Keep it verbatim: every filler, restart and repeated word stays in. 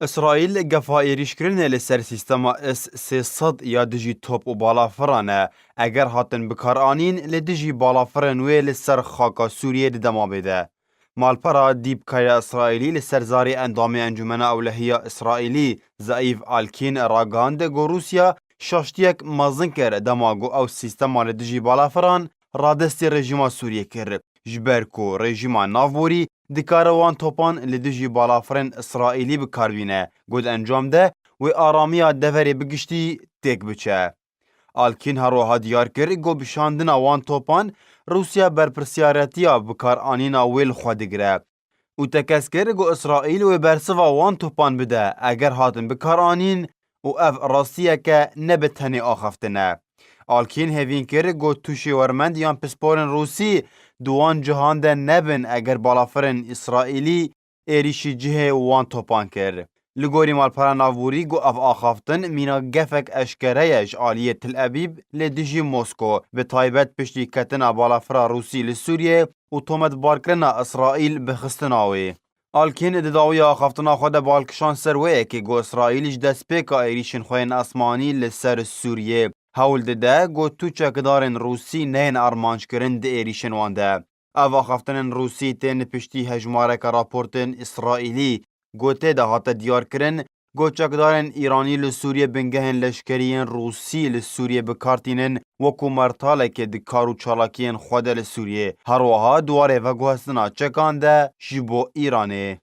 Îsraîl gefa êrîşkirinê li ser sîstema S sê sed ya dijî top û balafiran e, eger hatin bikaranîn li dijî balafirên wê li ser xaka Sûriyê di dema bê de. Malpera Dîpkaya Îsraîlî li ser zarê endamê Encûmena Ewlehiya Îsraîlî Zeîv Alkîn ragihand ku Rûsya şaştiyek mezin kir dema ku ew sîstema li dijî balafiran radestî rejîma Sûriyê kir, ji ber ku rejîma navborî dikare wan topan li dijî balafirên Îsraîlî bi kar bîne, ku di encam de wê aramiya deverê bi giştî têk biçe. Alkîn her wiha diyar kir ku bi şandina wan topan Rûsya berpirsiyaretiya bikaranîna wê li xwe digire û tekez kir ku Îsraîl wê bersiva wan topan bide eger hatin bikaranîn û ev rastiyeke ne bi tenê axaftin e. Alkîn hêvîn kir ku tu şêwermend yan pisporên Rûsî di wan cihan de nebin eger balafirên Îsraîlî êrîşî cihê wan topan kir. Li gorî malpera navborî ku ev axaftin mîna gefek eşkere ye ji aliyê Til Ebîb li dijî Mosko, bi taybet piştî ketina balafira Rûsî li Sûriyê û tometbarkirina Îsraîl bi xistina wê. Alkîn di dawiya axaftina xwe de bal kişand ser wê yekê ku Îsraîl ji destpêka êrîşên xwe yên esmanî li ser Sûriyê hewl dide ku tu çekdarên Rûsî neyên armanckirin di êrîşên wan de. Ev axaftinên Rûsî tên piştî hejmareke raportên Îsraîlî ku tê de hate diyarkirin ku çekdarên Îranî li Sûriyê bingehên leşkerî yên Rûsî li Sûriyê bi kar tînin wekû mertalekê di kar û çalakiyên xwe de li Sûriyê. Her wiha di warê veguhestina çekan de ji bo Îranê.